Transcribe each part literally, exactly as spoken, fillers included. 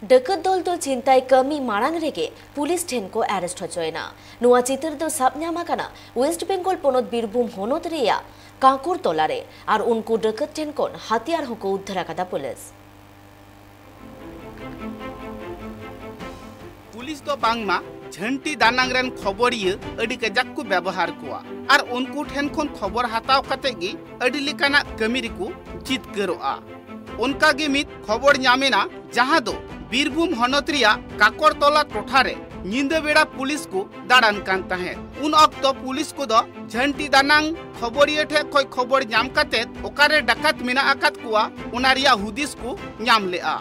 ᱰᱟᱹᱠᱟᱹᱛ ᱫᱚᱞ ᱫᱚ ᱪᱤᱱᱛᱟᱭ ᱠᱟᱹᱢᱤ ᱢᱟᱲᱟᱝ ᱨᱮᱜᱮ ᱯᱩᱞᱤᱥ ᱴᱷᱮᱱ ᱠᱚ ᱟᱨᱮᱥᱴ ᱦᱚᱪᱚᱭᱮᱱᱟ᱾ ᱱᱚᱣᱟ ᱪᱤᱛᱟᱹᱨ ᱫᱚ ᱥᱟᱵ ᱧᱟᱢ ᱟᱠᱟᱱᱟ ᱳᱭᱮᱥᱴ ᱵᱮᱝᱜᱚᱞ ᱯᱚᱱᱚᱛ ᱵᱤᱨᱵᱷᱩᱢ ᱦᱚᱱᱚᱛ ᱨᱮᱭᱟᱜ ᱠᱟᱸᱠᱚᱨ ᱛᱚᱞᱟ ᱨᱮ᱾ ᱟᱨ ᱩᱱᱠᱩ ᱰᱟᱹᱠᱟᱹᱛ ᱴᱷᱮᱱ ᱠᱷᱚᱱ ᱦᱟᱛᱤᱭᱟᱨ ᱦᱚᱸᱠᱚ ᱩᱫᱽᱫᱷᱟᱹᱨ ᱟᱠᱟᱫᱟ ᱯᱩᱞᱤᱥ᱾ ᱯᱩᱞᱤᱥ ᱫᱚ ᱵᱟᱝᱢᱟ ᱡᱷᱟᱹᱱᱴᱤ ᱫᱟᱱᱟᱝ ᱨᱮᱱ ᱠᱷᱚᱵᱚᱨᱤᱭᱟᱹ ᱟᱹᱰᱤ ᱠᱟᱡᱟᱠ ᱠᱚ ᱵᱮᱵᱚᱦᱟᱨ ᱠᱚᱣᱟ ᱟᱨ ᱩᱱᱠᱩ ᱴᱷᱮᱱ ᱠᱷᱚᱱ ᱠᱷᱚᱵᱚᱨ ᱦᱟᱛᱟᱣ ᱠᱟᱛᱮ ᱜᱮ ᱟᱹᱰᱤ ᱞᱮᱠᱟᱱᱟᱜ ᱠᱟᱹᱢᱤ ᱨᱮᱠᱚ ᱡᱤᱛᱠᱟᱹᱨᱚᱜᱼᱟ᱾ ᱚᱱᱠᱟ ᱜᱮ ᱢᱤᱫ ᱠᱷᱚᱵᱚᱨ ᱧᱟᱢ ᱮᱱᱟ, ᱡᱟᱦᱟᱸ ᱫᱚ ᱵᱤᱨᱵᱷᱩᱢ ᱦᱚᱱᱚᱛ ᱨᱮᱭᱟᱜ ᱠᱟᱠᱚᱨᱛᱚᱞᱟ ᱴᱚᱴᱷᱟ ᱨᱮ ᱧᱤᱫᱟᱹ ᱵᱮᱲᱟ ᱯᱩᱞᱤᱥ ᱠᱚ ᱫᱟᱬᱟᱱ ᱠᱟᱱ ᱛᱟᱦᱮᱸᱫ᱾ ᱩᱱ ᱚᱠᱛᱚ ᱯᱩᱞᱤᱥ ᱠᱚᱫᱚ ᱡᱷᱟᱹᱱᱴᱤ ᱫᱟᱱᱟᱝ ᱠᱷᱚᱵᱚᱨᱤᱭᱟᱹ ᱴᱷᱮᱱ ᱠᱷᱚᱱ ᱠᱷᱚᱵᱚᱨ ᱧᱟᱢ ᱠᱟᱛᱮ ᱚᱠᱟᱨᱮ ᱰᱟᱠᱟᱛ ᱢᱮᱱᱟᱜ ᱟᱠᱟᱫ ᱠᱚᱣᱟ, ᱚᱱᱟ ᱨᱮᱭᱟᱜ ᱦᱩᱫᱤᱥ ᱠᱚ ᱧᱟᱢ ᱞᱮᱫᱼᱟ᱾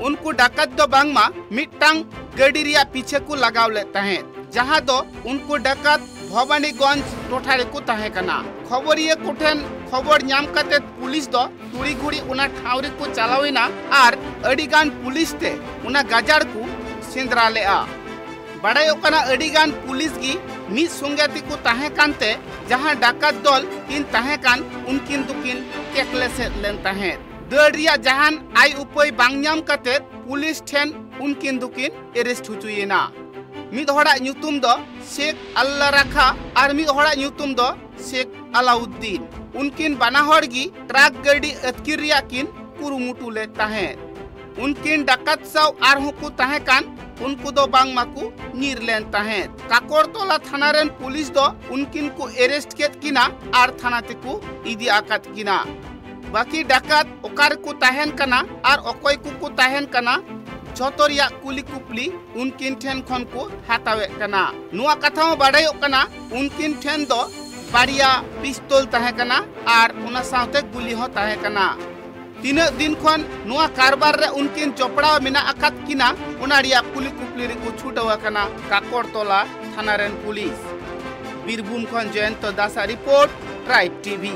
ᱩᱱᱠᱩ ᱰᱟᱠᱟᱛ ᱫᱚ ᱵᱟᱝᱢᱟ ᱢᱤᱫᱴᱟᱝ ᱜᱟᱹᱰᱤ ᱨᱮᱭᱟᱜ ᱯᱤᱪᱷᱟᱹ ᱠᱚ ᱞᱟᱜᱟᱣ ᱞᱮᱫ ᱛᱟᱦᱮᱸᱫ, ᱡᱟᱦᱟᱸ ᱫᱚ ᱩᱱᱠᱩ ᱰᱟᱠᱟᱛ ᱵᱷᱚᱵᱟᱱᱤᱜᱚᱸᱡᱽ ᱴᱚᱴᱷᱟ ᱨᱮᱠᱚ ᱛᱟᱦᱮᱸ ᱠᱟᱱᱟ᱾ ᱠᱷᱚᱵᱚᱨᱤᱭᱟᱹ ᱠᱚᱴᱷᱮᱱ ᱠᱷᱚᱵᱚᱨ ᱧᱟᱢ ᱠᱟᱛᱮ ᱯᱩᱞᱤᱥ ᱫᱚ ᱛᱩᱲᱤ ᱜᱷᱩᱲᱤ ᱚᱱᱟ ᱴᱷᱟᱶ ᱨᱮᱠᱚ ᱪᱟᱞᱟᱣ ᱮᱱᱟ ᱟᱨ ᱟᱹᱰᱤ ᱜᱟᱱ ᱯᱩᱞᱤᱥ ᱛᱮ ᱚᱱᱟ ᱜᱟᱡᱟᱲ ᱠᱚ ᱥᱮᱸᱫᱽᱨᱟ ᱞᱮᱫᱼᱟ᱾ ᱵᱟᱲᱟᱭᱚᱜ ᱠᱟᱱᱟ, ᱟᱹᱰᱤ ᱜᱟᱱ ᱯᱩᱞᱤᱥ ᱜᱮ ᱢᱤᱫ ᱥᱚᱸᱜᱮ ᱛᱮᱠᱚ ᱛᱟᱦᱮᱸ ᱠᱟᱱᱛᱮ ᱡᱟᱦᱟᱸ ᱰᱟᱠᱟᱛ ᱫᱚᱞ ᱠᱤᱱ ᱛᱟᱦᱮᱸ ᱠᱟᱱ, ᱩᱱᱠᱤᱱ ᱫᱚᱠᱤᱱ ᱠᱮᱠᱞᱮᱥᱮᱫ ᱞᱮᱱ ᱛᱟᱦᱮᱸᱫ᱾ ᱫᱟᱹᱲ ᱨᱮᱭᱟᱜ ᱡᱟᱦᱟᱱ ᱟᱭ ᱩᱯᱟᱹᱭ ᱵᱟᱝ ᱧᱟᱢ ᱠᱟᱛᱮ ᱯᱩᱞᱤᱥ ᱴᱷᱮᱱ ᱩᱱᱠᱤᱱ ᱫᱚᱠᱤᱱ ᱮᱨᱮᱥᱴ ᱦᱚᱪᱚᱭᱮᱱᱟ᱾ ᱢᱤᱫ ᱦᱚᱲᱟᱜ ᱧᱩᱛᱩᱢ ᱫᱚ ᱥᱮᱠᱷ ᱟᱞᱞᱟ ᱨᱟᱠᱷᱟ ᱟᱨ ᱢᱤᱫ ᱦᱚᱲᱟᱜ ᱧᱩᱛᱩᱢ ᱫᱚ ᱥᱮᱠᱷ ᱟᱞᱟᱩᱫᱫᱤᱱ᱾ ᱩᱱᱠᱤᱱ ᱵᱟᱱᱟ ᱦᱚᱲ ᱜᱮ ᱴᱨᱟᱠ ᱜᱟᱹᱰᱤ ᱟᱹᱛᱠᱤᱨ ᱨᱮᱭᱟᱜ ᱠᱤᱱ ᱠᱩᱨᱩᱢᱩᱴᱩ ᱞᱮᱫ ᱛᱟᱦᱮᱸᱫ᱾ ᱩᱱᱠᱤᱱ ᱰᱟᱠᱟᱛ ᱥᱟᱶ ᱟᱨᱦᱚᱸ ᱠᱚ ᱛᱟᱦᱮᱸ ᱠᱟᱱ, ᱩᱱᱠᱩ ᱫᱚ ᱵᱟᱝᱢᱟ ᱠᱚ ᱧᱤᱨ ᱞᱮᱱ ᱛᱟᱦᱮᱸᱫ᱾ ᱠᱟᱠᱚᱨᱛᱚᱞᱟ ᱛᱷᱟᱱᱟ ᱨᱮᱱ ᱯᱩᱞᱤᱥ ᱫᱚ ᱩᱱᱠᱤᱱ ᱠᱚ ᱮᱨᱮᱥᱴ ᱠᱮᱫ ᱠᱤᱱᱟ ᱟᱨ ᱛᱷᱟᱱᱟ ᱛᱮᱠᱚ ᱤᱫᱤ ᱟᱠᱟᱫ ᱠᱤᱱᱟ᱾ ᱵᱟᱹᱠᱤ ᱰᱟᱠᱟᱛ ᱚᱠᱟ ᱨᱮᱠᱚ ᱛᱟᱦᱮᱱ ᱠᱟᱱᱟ ᱟᱨ ᱚᱠᱚᱭ ᱠᱚᱠᱚ ᱛᱟᱦᱮᱱ ᱠᱟᱱᱟ, ᱡᱷᱚᱛᱚ ᱨᱮᱭᱟᱜ ᱠᱩᱞᱤ ᱠᱩᱯᱞᱤ ᱩᱱᱠᱤᱱ ᱴᱷᱮᱱ ᱠᱷᱚᱱ ᱠᱚ ᱦᱟᱛᱟᱣᱮᱫ ᱠᱟᱱᱟ᱾ ᱱᱚᱣᱟ ᱠᱟᱛᱷᱟ ᱦᱚᱸ ᱵᱟᱰᱟᱭᱚᱜ ᱠᱟᱱᱟ, ᱩᱱᱠᱤᱱ ᱴᱷᱮᱱ ᱫᱚ ᱵᱟᱨᱭᱟ ᱯᱤᱥᱛᱚᱞ ᱛᱟᱦᱮᱸ ᱠᱟᱱᱟ ᱟᱨ ᱚᱱᱟ ᱥᱟᱶᱛᱮ ᱜᱩᱞᱤ ᱦᱚᱸ ᱛᱟᱦᱮᱸ ᱠᱟᱱᱟ᱾ ᱛᱤᱱᱟᱹᱜ ᱫᱤᱱ ᱠᱷᱚᱱ ᱱᱚᱣᱟ ᱠᱟᱨᱵᱟᱨ ᱨᱮ ᱩᱱᱠᱤᱱ ᱡᱚᱯᱲᱟᱣ ᱢᱮᱱᱟᱜ ᱟᱠᱟᱫ ᱠᱤᱱᱟ, ᱚᱱᱟ ᱨᱮᱭᱟᱜ ᱠᱩᱞᱤ ᱠᱩᱯᱞᱤ ᱨᱮᱠᱚ ᱪᱷᱩᱴᱟᱹᱣ ᱟᱠᱟᱱᱟ ᱠᱟᱠᱚᱨᱛᱚᱞᱟ ᱛᱷᱟᱱᱟ ᱨᱮᱱ ᱯᱩᱞᱤᱥ᱾ ᱵᱤᱨᱵᱷᱩᱢ ᱠᱷᱚᱱ ᱡᱚᱭᱚᱱᱛᱚ ᱫᱟᱥᱟᱜ ᱨᱤᱯᱳᱨᱴ, ᱴᱨᱟᱭᱤᱵᱽ ᱴᱤᱵᱷᱤ᱾